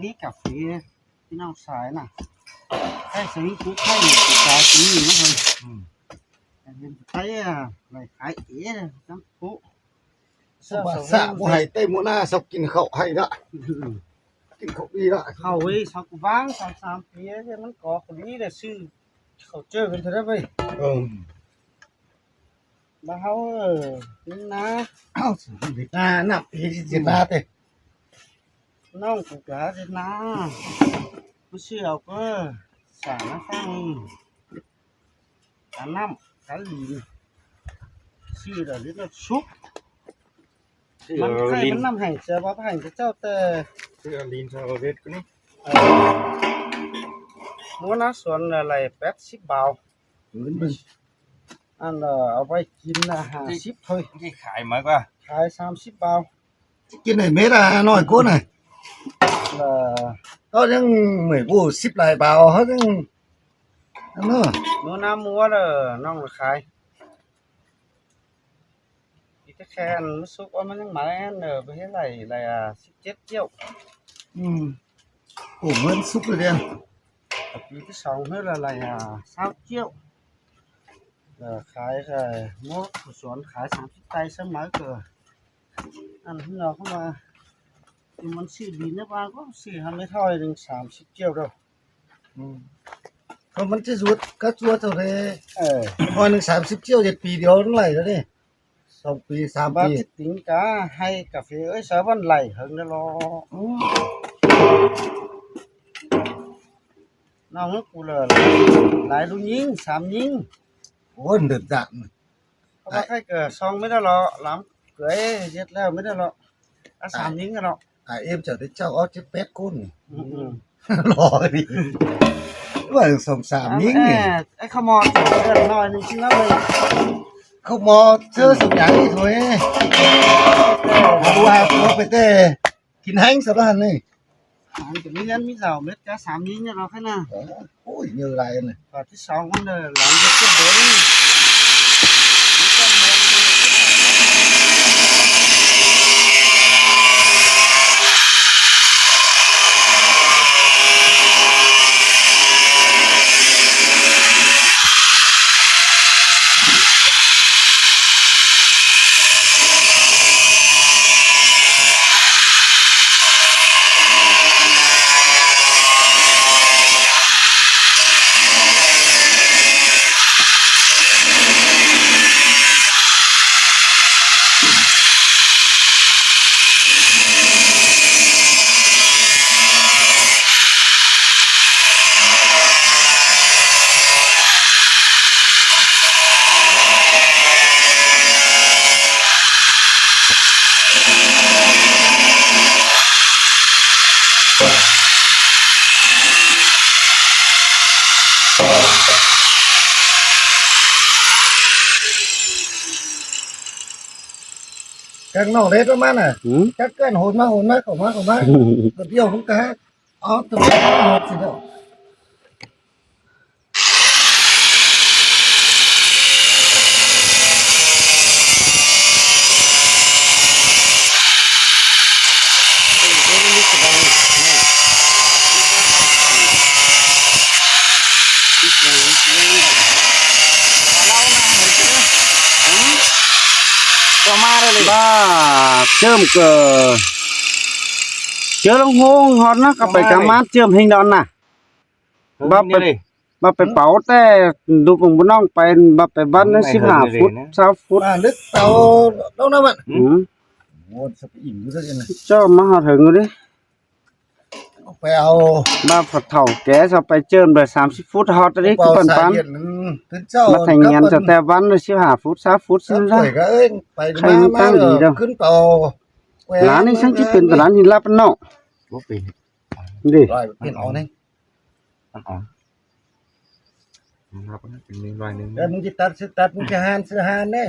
ນີ້ກາເຟພີ່ນ້ອງຊາຍນະ ໃຊ້ສະວິງປູໄຂ່ປູກາກິນນີ້ນະເພິ່ນ ອືມ ເຫັນໄປ ອາ ໄປຂາຍເອນຳໂປະ ສະບາຍສະບໍ່ໃຫ້ເຕັມຫົວໜ້າຊອບກິນເຂົ້າໃຫ້ລະ ອືມ ກິນເຂົ້າດີລະ ເຂົ້າເວີຍ ຊອບກະບາງ ສອງສາມປີ ມັນກໍພໍດີແຫຼະ ຊື້ເຂົ້າເຈີກັນເທື່ອໃດເວີຍ ເອີ ບ້ານເຮົາ ເອີ ນາ ເອົາ ນາ ນຳ ເຮັດນາເຕ ນ້ອງປູກາເຮັດນາ ມາຊື້ເອົາເກີ ສາມາຟັງ ການນ້ຳ ການດິນ ຊື້ແລ້ວເຮັດແລ້ວສຸກ ມັນໃຊ້ມັນນ້ຳແຫ້ງ ເສຍບໍ່ແຫ້ງ ເຈົ້າແຕ່ ຊື້ດິນຊາວເວັດກວ່ານີ້ ເອີ ຫົວໜ້າສວນລະໄລ່ແປດສິບບາດ ໝື່ນໜຶ່ງ ອັນ ເອີ ເອົາໄປກິນນະ ຫ້າສິບຖ້ວຍ ທີ່ຂາຍມາກວ່າ ຂາຍສາມສິບບາດ ກິນໄດ້ເມັດລະຫ້າຮ້ອຍກວ່ານະ ເອີ ເຮົາຍັງເມື່ອຍ ໂອ້ ສິບຫຼາຍບາດ ເຮົາຍັງ ອັນນັ້ນ ໜູນາໝູເດີ ນ້ອງລະຂາຍ ມີແຕ່ແຄ່ມັນສຸກວ່າມັນຍັງມາແລ້ວເດີ ໄປເຮັດໄລ່ ໄລ່ ອາ ສິບເຈັດກ້ຽວ ອືມ ໂອ້ ມັນສຸກແລ້ວເດ ປີທີສອງເຮັດລະໄລ່ ອາ ຊາວກ້ຽວ ເອີ ຂາຍ ເອີ ໝົດສວນຂາຍສາມສິບໄຕ ສະໄໝກໍ ອັນນັ້ນເນາະ ເຂົາວ່າ ມັນຊື້ດິນນະວ່າ ກໍຊື້ໃຫ້ແມ່ເຖົ້າໜຶ່ງສາມສິບກ້ຽວເດີ ອືມ ເພາະມັນຈະສຸດກະຊົ່ວເທົ່າໃດ ເອີ ຮ້ອຍໜຶ່ງສາມສິບກ້ຽວ ເຮັດປີດຽວນັ້ນໄຫຼແລ້ວເດ້ ສອງປີສາມປີ ບັດຕິງກາໃຫ້ກາເຟເອີຍ ສາວັນໄຫຼເຫິງແລ້ວເລາະ ອືມ ນ້ອງກູເລີ ຫຼາຍລູກຍິງ ສາມຍິງ ໂອ້ຍ ເດີນຈາກ ເພາະວ່າໃກ້ເກີດຊ່ອງໄມ່ໄດ້ເລາະ ຫຼາມເກີຍເຮັດແລ້ວໄມ່ໄດ້ເລາະ ອາສາຍິງກັນເນາະ ອາເອັມເຈົ້າໄດ້ເຈົ້າເອົາເຈັດແປດຄົນ ອືມ ຫຼໍ່ດີ ວ່າສອງສາມຍິງນີ້ ເອີ ໄອ້ຂະໝໍ້ເຈົ້າເອີ້ນໜ້ອຍໜຶ່ງຊິເອົາເລີຍ ຂະໝໍ້ເຈີສຳຍາງນີ້ໂທ້ ເອີ ຫາຜູ້ຫາຜົວໄປແຕ່ ກິນແຮງສະບາຍນີ້ ມັນກໍມີເງິນມີເຫຼົ້າເມັດກະສາມຍິງເນາະ ເອີ ໂອ້ຍ ເງິນຫຼາຍນະ ບາດທີສອງມັນເດີ ຫຼານເຮັດເກັບເດີ ກັນນອກເດປະມານນະ ຫືມ ຈັກເກີນໂຫນມາ ໂຫນມາ ເຂົ້າມາ ເຂົ້າມາ ດຽວພຸ້ນກະ ເອົາຕົວນີ້ອອກຊິເດີ. ເຈົ້າມາແລ້ວເລີຍ ບາດເຈີມເກີ ເຈີລົງໂຮງຮອດນະ ກັບໄປກຳມານເຈີມເຮງດອນນະ ບັບໄປ ບັບໄປເປົາແຕ່ດຸບອງບໍ່ນ້ອງໄປ ບັບໄປບັນສິບຫ້າຟຸດ ຊາວຟຸດ ອ່າ ລຶກເຕົາລົງນຳມັນ ອືມ ໂອ້ ສະໄປອີກຢູ່ເດີ ເຈົ້າມາຮອດເຖິງຢູ່ເດ້ ໄປເອົາ ມາຜັດເຖົ້າແກ່ຊະ ໄປເຈີມໄດ້ສາມສິບຟຸດ ຮອດເດ້ ຄືປັນໆ ມາແທງງຽນຊະ ແຕ່ວັນລະສິບຫ້າຟຸດ ຊາວຟຸດ ຊິນລະ ຂ້ອຍກໍເອີ້ນໄປ ໃຫ້ມັນຕັ້ງດີເດີ ຂຶ້ນເອົາ ຫຼານນີ້ຊັ້ນຊິເປັນຕະຫຼາດຫີນລາບປະນອກ ບໍ່ເປັນ ເດ້ ເປັນອອກນີ້ ມັນອອກ ມັນນັບເປັນໜຶ່ງຮ້ອຍໜຶ່ງ ແລ້ວມຶງຊິຕັດ ຊິຕັດ ມຶງຊິຫານ ຊິຫານເດ້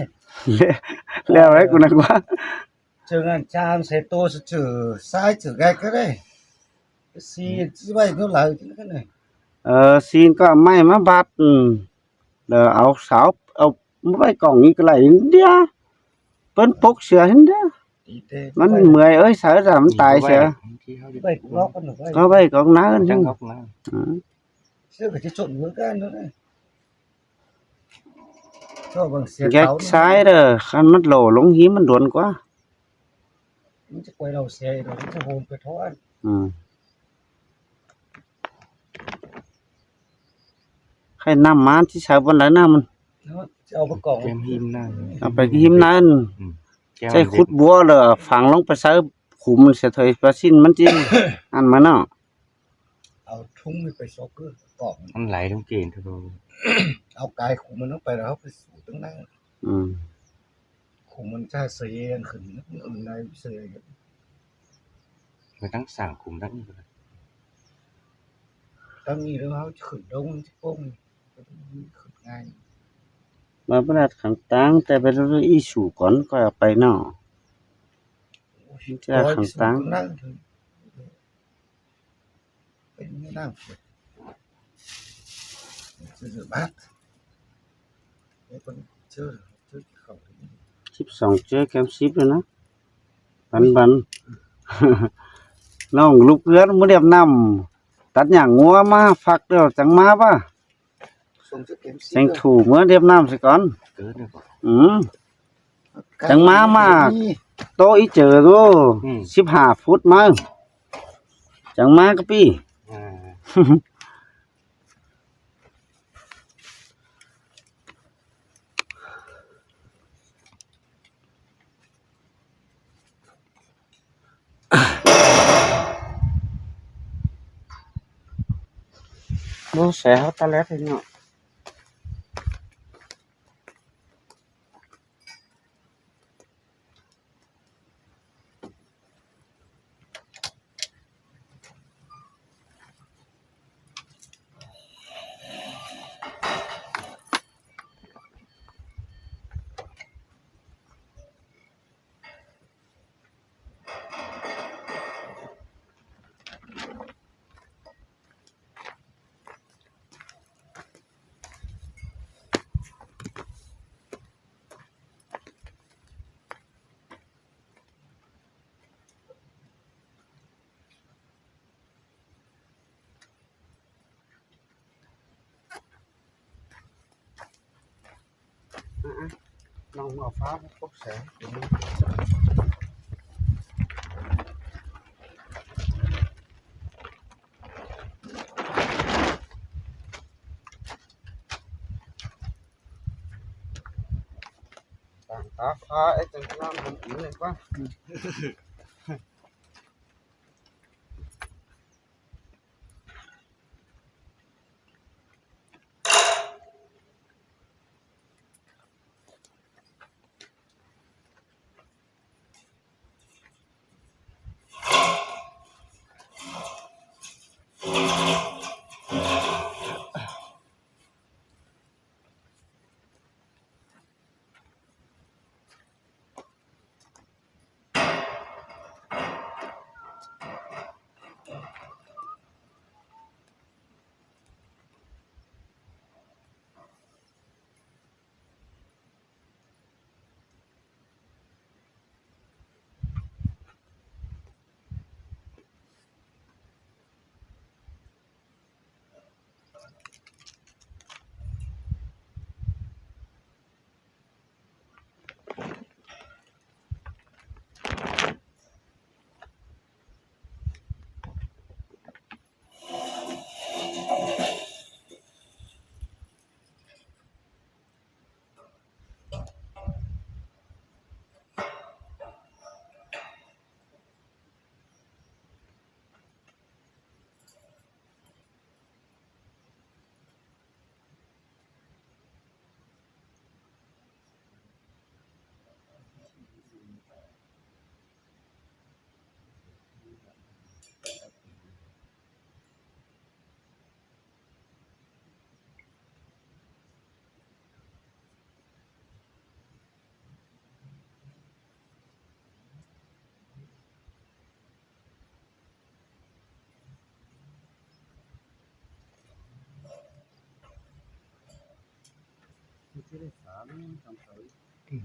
ແລ້ວໃຫ້ກູນັກວ່າ ເຈີງານຈານໃສ່ໂຕ ເຈີຊ້າຍ ເຈີແກກກໍໄດ້ ຊີນຊິໄວ້ເທົ່າໃດ ເອີ ຊີນກໍເອົາໄມ້ມາບັດ ອືມ ແລ້ວເອົາເສົາ ເອົາໄວ້ກອງນີ້ກໍໄດ້ ເດ ເປັນປົກເສືອຫັ້ນເດ. ມັນເມື່ອຍເອີຍ ໃສ່ແລ້ວມັນຕາຍເສຍ. ໄວ້ກອກນອກ ເອົາໄວ້ກອກໜ້າ ຈັງກອກໜ້າ ອື ເສື້ອກໍຊິຊົນຄືກັນນັ້ນແຫຼະ. ຊອບເບິ່ງເສຍ ແກກ ເຂົາ ຊາຍເດີ ຄັນມັນໂຫຼລົງຫີມມັນດົນກວ່າ ມັນຈະປ່ອຍເຫຼົ່າເສຍ ມັນຈະໂຫນໄປທອດ ອື ໃຫ້ນ້ຳມາ ຊິໃສ່ບ່ອນໃດນ້ຳມັນ ເອົາໄປກອງ ແກມຫີມນາ ເອົາໄປຫີມນາ ອື ໃສ່ຂຸດບົວ ແລ້ວຝັງລົງໄປໃສ່ຂຸມ ເສຍເທີຍປາຊິນມັນຈິ ອັນມາເນາະ. ເອົາທຸງນີ້ໄປຊອກຄືກອງ ມັນໄຫຼລົງເກນ ເອົາກາຍຂຸມມັນອອກໄປ ແລ້ວເຮົາໄປສູດຕັ້ງໜ້າ ອື ຂຸມມັນຈະເສຍຂຶ້ນ ມັນໃນເສຍ ໄປຕັ້ງສ້າງຂຸມຕັ້ງນີ້ ຕັ້ງນີ້ແລ້ວເຮົາຂຶ້ນລົງຊິໂປ່ງ ຂຶ້ນງ່າຍ ມາປະດັດຂັງຕາງ ແຕ່ໄປເລື່ອຍອີ່ສູກ່ອນ ຄ່ອຍເອົາໄປເນາະ ໂອ້ຍ ມີແຕ່ຂັງຕາງ ເປັນນາງ ສິບສອງເຈ້ແຄມສິບແລ້ວນະ ບັນບັນ ນ້ອງລູກເຮືອນ ມື້ດຽບນ້ຳ ຕັດຫຍ້າງົວມາ ຟັກແລ້ວຈັ່ງມາປະ ຈັ່ງຖູເມືອດຽບນ້ຳໃສ່ກ່ອນ ອື ຈັ່ງມາ ມາໂຕະອີເຈີໂຕ ອື ສິບຫ້າຟຸດມາ ຈັ່ງມາກະປີ້ ອ່າ ບໍ່ແສເຮົາຕາແລກເນາະ. ອາໆ ນ້ອງເມືອຟ້າບໍ່ຄົບແສງ ຕ່າງຕາຟ້າ ເອີ ຈັ່ງນ້ຳມັນອີກວ່າ. ອືມ.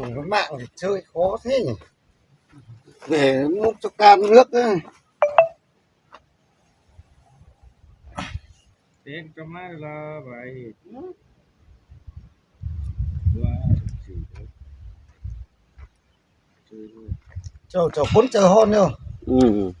ສູງມາກເຊີຍຂໍຊິ ແໝ່ມຸກສະການເລືອກເດີ ເຕັກຈະມາລະບາຍ ວ່າ ເຈົ້າ ເຈົ້າຄົນໃຈຮ້ອນເນາະ ອືມ.